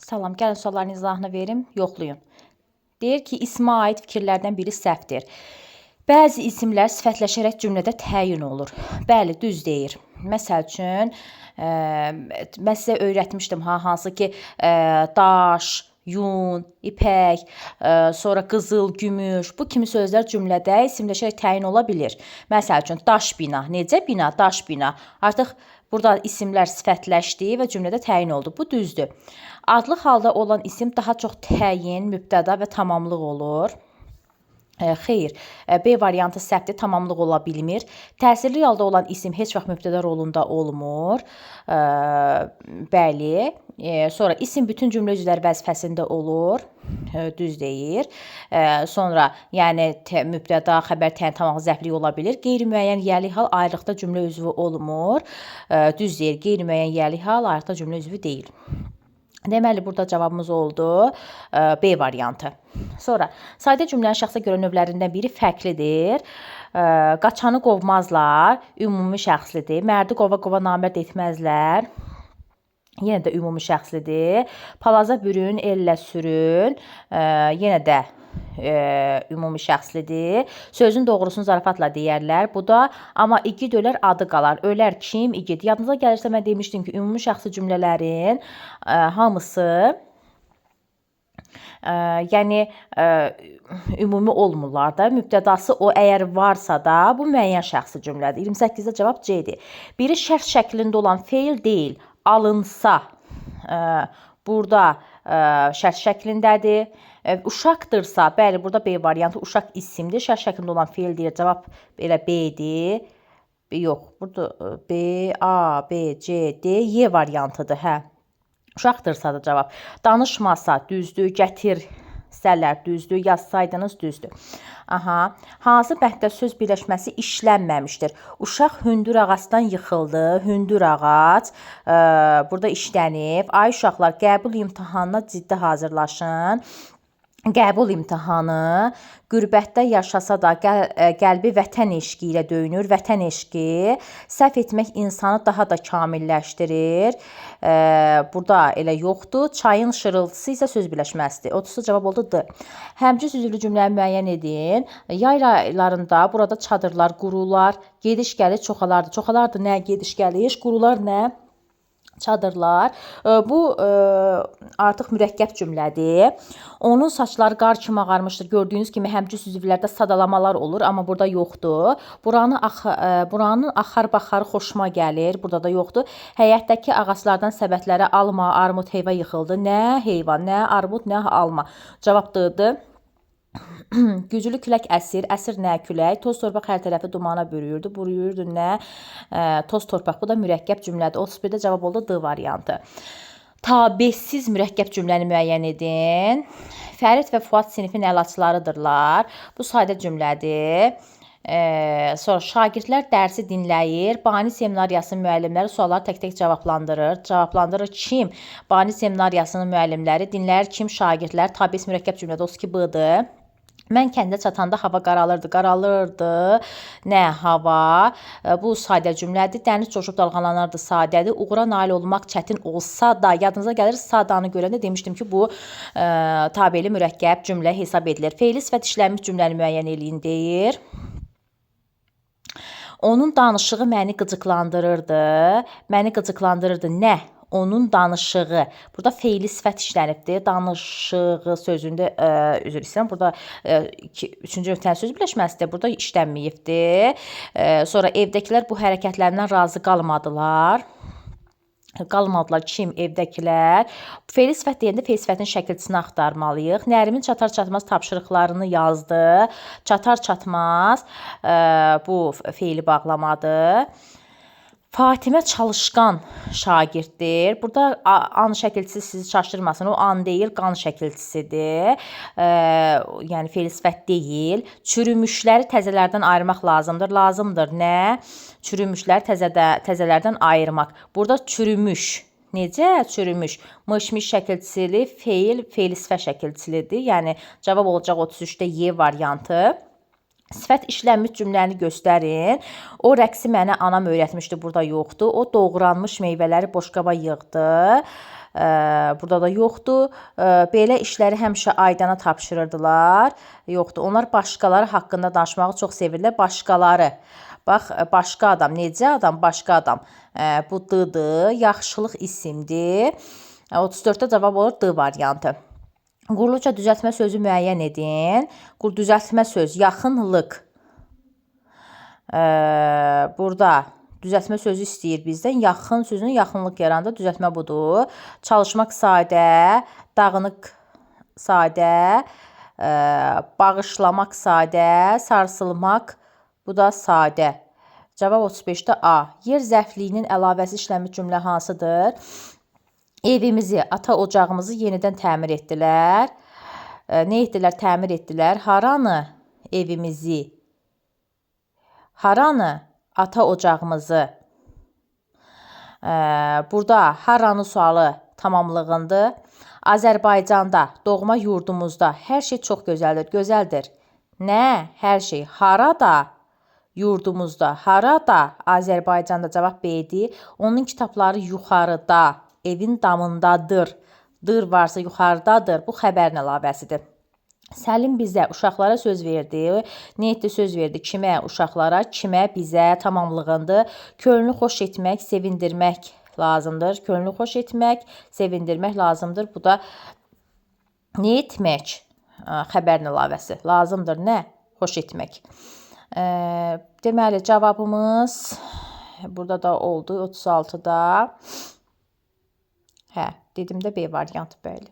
Salam, gəlin sualların izahını verim, yoxlayın. Deyir ki, ismə aid fikirlərdən biri səhvdir. Bəzi isimlər sifətləşərək cümlədə təyin olur. Bəli, düz deyir. Məsəl üçün, mən sizə öyrətmişdim ha, hansı ki, daş, yun, ipək, sonra qızıl, gümüş, bu kimi sözlər cümlədə isimləşərək təyin ola bilir. Məsəl üçün, daş bina. Necə bina? Daş bina. Artıq burada isimlər sifətləşdi və cümlədə təyin oldu. Bu düzdür. Adlıq halda olan isim daha çox təyin, mübtəda və tamamlıq olur. Xeyr, B variantı səhvdir, tamamlıq ola bilmir. Təsirli halda olan isim heç vaxt mübtəda rolunda olmur. Bəli. Sonra isim bütün cümlə üzvləri vəzifəsində olur. Düz deyir. Sonra yəni mübtəda, xəbər, təyin, tamamlıq, zərflik ola bilir. Qeyri-müəyyən yəli hal ayrılıqda cümlə üzvü olmur. Düz deyir. Qeyri-müəyyən yəli hal ayrılıqda cümlə üzvü deyil. Deməli, burada cavabımız oldu B variantı. Sonra, sadə cümlənin şəxsə görə növlərindən biri fərqlidir. Qaçanı qovmazlar, ümumi şəxslidir. Mərdi qova-qova namərd etməzlər. Yenə də ümumi şəxslidir. Palaza bürün, ellə sürün. Yenə də ümumi şəxslidir. Sözün doğrusunu zarafatla deyərlər. Bu da amma igid ölər, adı qalar. Ölər kim? İgid. Yadınıza gəlirsə mən demişdim ki, ümumi şəxsi cümlələrin hamısı yəni ümumi olmurlar da. Mübtədası o əgər varsa da bu müəyyən şəxsi cümlədir. 28-də cavab C-dir. Biri şərt şəklində olan feil deyil, alınsa. Burada şərt şəklindədir. Uşaqdırsa, bəli, burada B variantı uşaq isimdir. Şərt şəklində olan feil deyil. Cavab elə B-dir. Yox, burada B, A, B, C, D, Y variantıdır. Hə. Uşaqdırsa da cavab. Danışmasa düzdür, gətirsələr düzdür, yazsaydınız düzdür. Aha. Hansı bənddə söz birləşməsi işlənməmişdir? Uşaq hündür ağacdan yıxıldı. Hündür ağac burada işlənib. Ay uşaqlar, qəbul imtahanına ciddi hazırlaşın. Qəbul imtahanı, qürbətdə yaşasa da qəlbi vətən eşqi ilə döyünür. Vətən eşqi səhv etmək insanı daha da kamilləşdirir. Burada elə yoxdur. Çayın şırıltısı isə söz birləşməsidir. 30-da cavab oldu D. Həmcins üzvlü cümləni müəyyən edin. Yay aylarında burada çadırlar qurular, gediş-gəliş çoxalardı. Çoxalardı nə? Gediş-gəliş, qurular nə? Çadırlar. Bu artıq mürəkkəb cümlədir. Onun saçları qar kimi ağarmışdır. Gördüyünüz kimi həmcins üzvlərdə sadalamalar olur, amma burada yoxdur. Buranın axar-baxarı xoşuma gəlir. Burada da yoxdur. Həyətdəki ağaclardan səbətlərə alma, armud, heyva yıxıldı. Nə heyva, nə armud, nə alma. Cavab D-dır. Güclü külək əsir, əsir nə külək? Toz torpaq hər tərəfi dumana bürüyürdü. Bürüyürdü nə? Toz torpaq. Bu da mürəkkəb cümlədir. 31-də cavab oldu D variantı. Tabesiz mürəkkəb cümləni müəyyən edin. Fərid və Fuad sinifin əlaçılarıdırlar. Bu sadə cümlədir. Sonra şagirdlər dərsi dinləyir. Bani seminariyasının müəllimləri sualları tək-tək cavablandırır. Cavablandırır kim? Bani seminariyasının müəllimləri. Dinləyir kim? Şagirdlər. Tabesiz mürəkkəb cümlədə 32 B-dır. Mən kəndə çatanda hava qaralırdı. Qaralırdı. Nə hava? Bu sadə cümlədir. Dəniz coşub dalğalanardı, sadədir. Uğura nail olmaq çətin olsa da, yadınıza gəlir, sadanı görəndə demişdim ki, bu tabeli mürəkkəb cümlə hesab edilir. Feili sifət işlənmiş cümləni müəyyən eləyin deyir. Onun danışığı məni qıcıqlandırırdı. Məni qıcıqlandırırdı. Nə? Onun danışığı. Burada feili sifət işlənibdir. Danışığı sözündə, üzr istəyirəm. Burada üçüncü növdən söz birləşməsidir. Burada işlənməyibdir. Sonra evdəkilər bu hərəkətlərindən razı qalmadılar. Qalmadılar kim? Evdəkilər. Feili sifət deyəndə feili sifətin şəkilçisini axtarmalıyıq. Nərimin çatar-çatmaz tapşırıqlarını yazdı. Çatar-çatmaz bu feili bağlamadır. Fatimə çalışqan şagirddir. Burada an şəkilçisi sizi çaşdırmasın. O an deyil, qan şəkilçisidir. Yəni feili sifət deyil. Çürümüşləri təzələrdən ayırmaq lazımdır. Lazımdır nə? Çürümüşləri təzələrdən ayırmaq. Burada çürümüş. Necə çürümüş? Mış-mış şəkilçisili feil, feili sifət şəkilçilidir. Yəni cavab olacaq 33-də Y variantı. Sifət işlənmiş cümləni göstərin. O rəqsi mənə anam öyrətmişdi, burada yoxdur. O doğranmış meyvələri boşqaba yığdı. Burada da yoxdur. Belə işləri həmişə Aydana tapşırırdılar. Yoxdur. Onlar başqaları haqqında danışmağı çox sevirlər. Başqaları. Bax, başqa adam. Necə adam? Başqa adam. Bu D-dır. Yaxşılıq isimdir. 34-də cavab olur D variantı. Quruluşa düzəltmə sözü müəyyən edin. Düzəltmə söz yaxınlıq. Burada düzəltmə sözü istəyir bizdən. Yaxın sözünün yaxınlıq yarandı. Düzəltmə budur. Çalışmaq sadə, dağınıq sadə, bağışlamaq sadə, sarsılmaq bu da sadə. Cavab 35-də A. Yer zərfliyinin əlavəsi işlənmiş cümlə hansıdır? Evimizi, ata ocağımızı yenidən təmir etdilər. Nə etdilər? Təmir etdilər. Haranı? Evimizi. Haranı? Ata ocağımızı. Burada haranı sualı tamamlığındır. Azərbaycanda, doğma yurdumuzda hər şey çox gözəldir. Gözəldir. Nə? Hər şey. Harada? Yurdumuzda. Harada? Azərbaycanda. Cavab B-dir. Onun kitabları yuxarıda, evin damındadır. Dır varsa yuxarıdadır. Bu xəbərin əlavəsidir. Səlim bizə, uşaqlara söz verdi. Nə etdi? Söz verdi. Kimə? Uşaqlara. Kimə? Bizə. Tamamlığındır. Könlünü xoş etmək, sevindirmək lazımdır. Könlünü xoş etmək, sevindirmək lazımdır. Bu da nə etmək? Xəbərin əlavəsi. Lazımdır. Nə? Xoş etmək. Deməli, cavabımız burada da oldu. 36-da. Hə, dedim də B variantı, bəli.